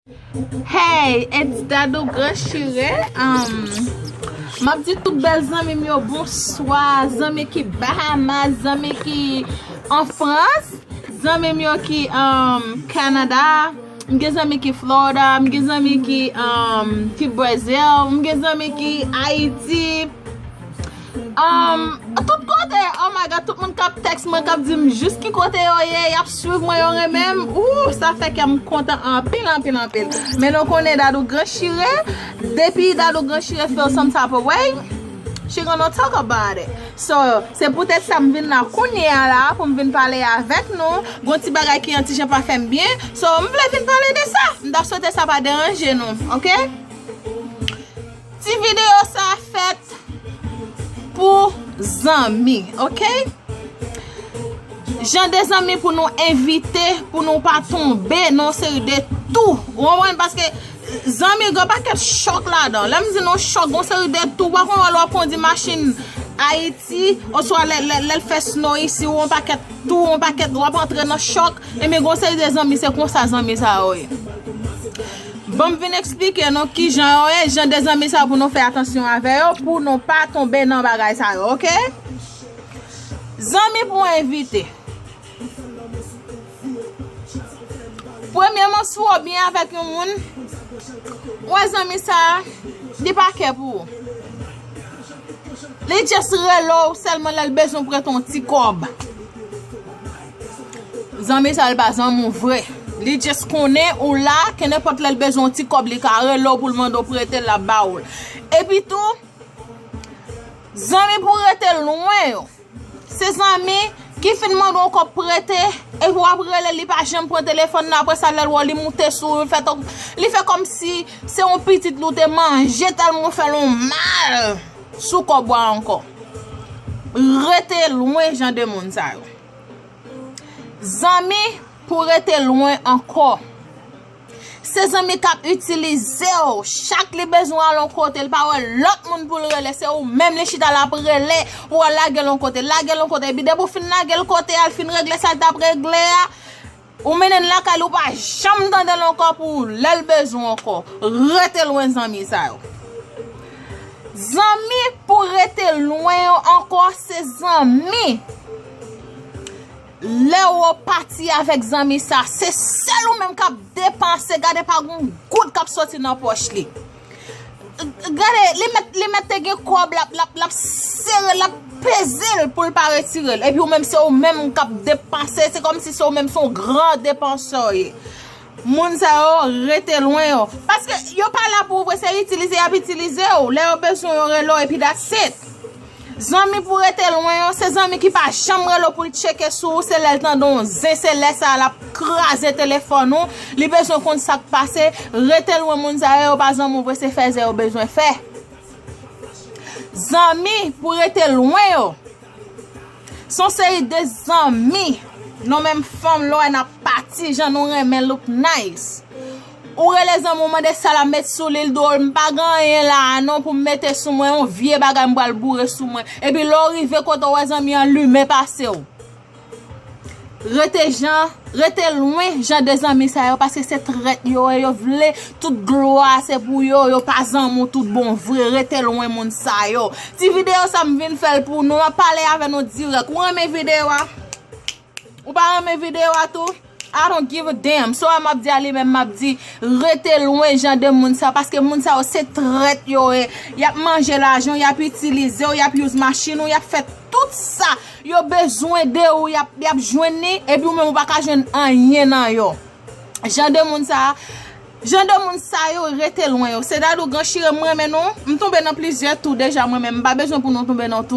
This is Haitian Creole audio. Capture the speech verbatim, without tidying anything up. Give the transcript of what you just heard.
Hey, it's Dadou Grand Chire. Um, m ap di tout bèl zanmi m yo bonswa, zanmi ki Bahamas, zanmi ki an Frans, zanmi m yo ki um, Canada, m gen zanmi ki Florida, m gen zanmi ki um, ki Brazil, m gen zanmi ki Ayiti. Um, tout kote, oh my God, tout moun k ap tèks mwen, k ap di m jis ki kote yo ye, y ap swiv mwen, yo renmen m. Ooh, sa fè kè m kontan anpil, anpil, anpil. Men nou konnen Dadou Grand Chire, depi Dadou Grand Chire feel some type of way, she gonna talk about it. So, se poutèt sa m vin la kounye a la, pou m vin pale avèk nou. Gon ti bagay ki yon ti jan pa fè m byen. So, m vle vin pale de sa. M t ap swete sa pa deranje nou, ok? Ti videyo sa fèt pou zanmi, ok? Jan de zanmi pou nou evite, pou nou pa tonbe nan yon seri de tou. Ou konprann? Paske zanmi gen yon pakèt chòk ladan. Lè m di nou chòk, gen yon seri de tou. Ou pa konn wè lè w ap kondi machin Ayiti, oswa lè, lè, lè l fè snow isi, ou yon pakèt tou, yon pakèt, w ap antre nan chòk. Ebyen, gen yon seri de zanmi, se konsa zanmi sa yo ye. Ban m vin eksplike nou kijan yo ye, jan de zanmi sa pou nou fè atansyon avè yo, pou nou pa tonbe nan bagay sa yo, ok? Zanmi pou evite. Premyèman, si w byen avèk yon moun, ou wè zanmi sa, li pa kè pou ou. Li just rele w sèlman lè l bezwen prete yon ti kòb. Zanmi sa, l pa zanmi w vre. Li just konnen ou la, kenenpòt lè l bezwen yon ti kòb, li ka rele w pou l mande w prete l, l ap ba ou l. Epi tou, zanmi pou rete lwen yo. Se zanmi ki fin mande w yon kòb prete, epi w ap rele, li pa janm pran telefòn nan. Apre sa, lè l wè w, li moute sou ou, li fè, li fè kòmsi se yon pitit li w te manje, tèlman w fè l yon mal sou kòb ou a ankò. Rete lwen jan de moun sa yo. Zanmi pou rete lwen ankò. Se zanmi k ap itilize w. Chak li bezwen al yon kote, li pa wè lòt moun pou l rele. Se ou menm li chita l ap rele pou w al lage l yon kote. Lage l yon kote. Epi depi w fin lage l kote a, l fin regle sa l t ap regle a, ou mennen l lakay li, ou pa janm tande l ankò pou lè l bezwen w ankò. Rete lwen zanmi sa yo. Zanmi pou rete lwen yo ankò, se zanmi. Lè w pati avèk zanmi sa, se sèl ou menm k ap depanse, gade pa gon goud k ap soti nan pòch li. Gade, li mèt, li mèt te gen kòb, l ap, l ap, l ap sere, l ap peze l pou l pa retire l. Epi ou menm, se ou menm k ap depanse, se kòmsi se ou menm, se yon gran depansè w ye. Moun sa yo, rete lwen yo. Paske yo pa la pou ou vre, se itilize y ap itilize w. Lè yo bezwen yo rele w, epi that's it. Zanmi pou rete lwen yo, se zanmi ki pa janm rele w pou l tcheke sou ou, se lè l tande yon zen, se lè sa a l ap kraze telefòn ou, li bezwen konn sa k pase, rete lwen moun sa yo, yo pa zanmi w vre, se fèzè yo bezwen fè. Zanmi pou rete lwen yo. Se yon seri de zanmi, nou menm fanm, lè w wè n ap pati, jan nou renmen look nice. Ou rele zanmi w, mande sa l ap met sou li, l di w, m pa gen anyen la a non pou m mete sou mwen, yon vye bagay m pral boure sou mwen. Epi lè w rive kote w, wè zanmi an limen pase w. Rete jan, rete lwen jan de zanmi sa yo, paske se trèt yo ye, yo vle tout glwa se pou yo, yo pa zanmi w tout bon vre, rete lwen moun sa yo. Ti videyo sa m vin fè l pou nou, m ap pale avè nou dirèk. Ou renmen videyo a? Ou pa renmen videyo a tou? I don't give a damn. So, m ap di a li menm, m ap di, rete lwen jan de moun sa, paske moun sa yo se trèt yo ye. Y ap manje lajan w, y ap itilize w, y ap use machin ou, y ap fè tout sa yo bezwen de ou, y ap, y ap jwenn li, epi ou menm ou pa ka jwenn anyen nan yo. Jan de moun sa, jan de moun sa yo, rete lwen yo. Se Dadou Grand Chire, m renmen nou. M tonbe nan plizyè tou deja mwen menm. M pa bezwen pou nou tonbe nan tou.